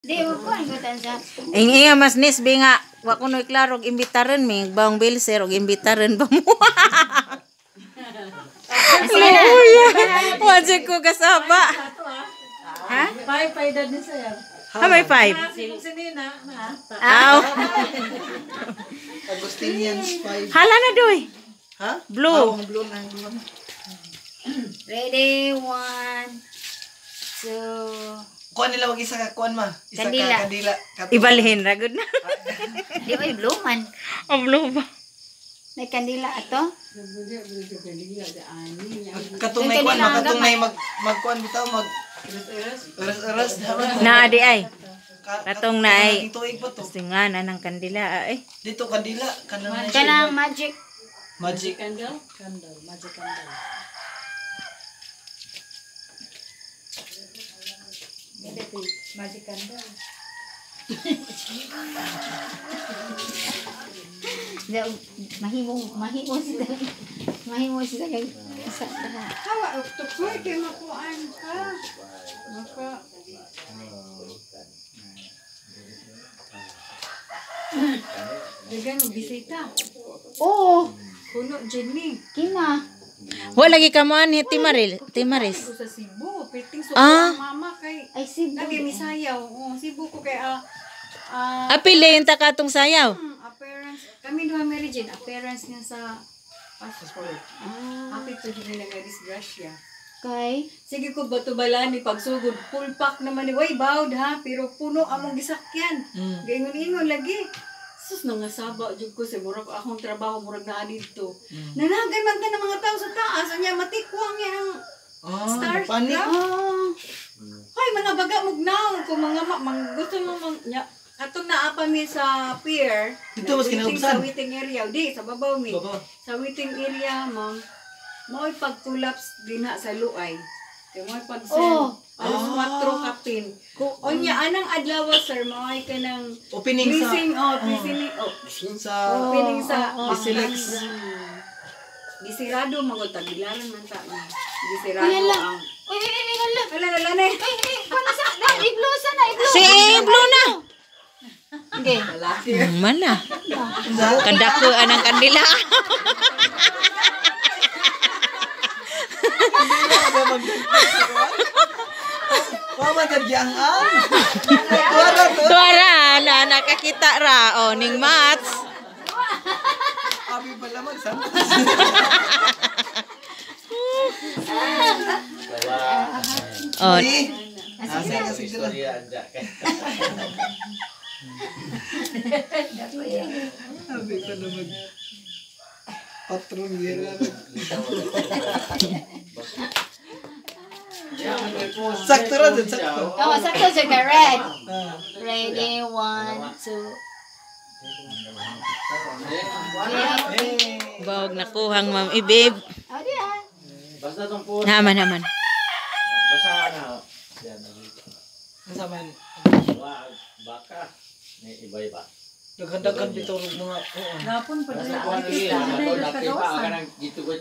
Di mo ko ang gutan sa. Ing inga mas nisbi nga wa kunoy klaro og imbitaren mi bawang bilser og imbitaren ba mo. Luya. Wa jud ko kasaba. Ha? Five, five edad ni sir. Ha, may 5. Si Nina, na. Aw. Agustinians 5. Hala na doy. Ha? Blue. Ang blue na, blue na. Ready, one, two. Kuan nila wag isa ka kuan ma. Isa Kandila. ka kandila. Ibalhin ra gud na. Di ba blue man? Oh, blue ba? May kandila ato? Katong may kuan ma, katong may mag magkuan bitaw mag Eres eres. Na di ay. Katong naay. Tuig pa to. Kasi nga na ng kandila ay. Dito kandila kanang na siya. Kanang magic. Magic. Candle? Candle, magic candle. Magic candle. Mahimo, mahimo sila. Mahimo sila kay sa Hawa, tuksoy kay makuan ka. Maka. Dagan mo bisita. Oo, Kuno Jenny. kina. Wa lagi ka mo ani Timaril, Timaris. Ko sa Cebu, perting suko Ah. ang mama kay Ay, Cebu. lagi misayaw. Oo, Cebu ko kay ah ah, Apilin ta katong sayaw. Appearance kami duha Mary Jane, appearance niya sa passport. Ah. Happy to din nila nga disgrasya. Kay Sige ko bato balani pagsugod full pack naman ni way bawd ha pero puno among gisakyan. Gaingon-ingon lagi. Sus nang saba jud ko sa murag akong trabaho murag naa didto. Nanagan man ta ng mga tao sa taas unya matikwang niya ang Ah, star panik. Oh, Hoy mga baga mugnaw kung mga ma, mang, gusto mo mang nya katong naa pa mi sa pier. Dito, mas waiting kinaubsan. sa waiting area di sa babaw mi. Babaw. Sa waiting area ma'am. Mao'y pag-collapse dinha sa luay. Kay mao'y pag-send. Oh. Alas 4 kapin. Unya anang adlaw sir mao'y kanang Opening sa blessing oh blessing oh sa opening sa Bisilex. Gisirado magod tagbilaran man ta ni. Gisirado Uy, hala. ang Uy, uy, uy, hala. Wala wala na. Uy, uy, kuno sa na, iblo sa na, iblo. Si blue na. Okay. Mala. Kadako anang kandila. Wa man ang ang. Tuara to. Tuara na nakakita ra oh ning mats. Abi pala mag sa. Oh, Di. Ah, sige, sige sila. Abi pa na mag patron nila. Sakto ra dun, sakto. Oh, sakto sa ka red. Ah. Ready, one, two. Okay. bawag nakuhang ma'am ibib. Oh, di ah. Basta tong po. Naman naman. Basta na. Yan. Ang sama ni. Wa baka. May iba-iba. Daghan-daghan bitaw og mga oo. Gapon pa Basta kuan lagi, nagkita ka nang gitugay.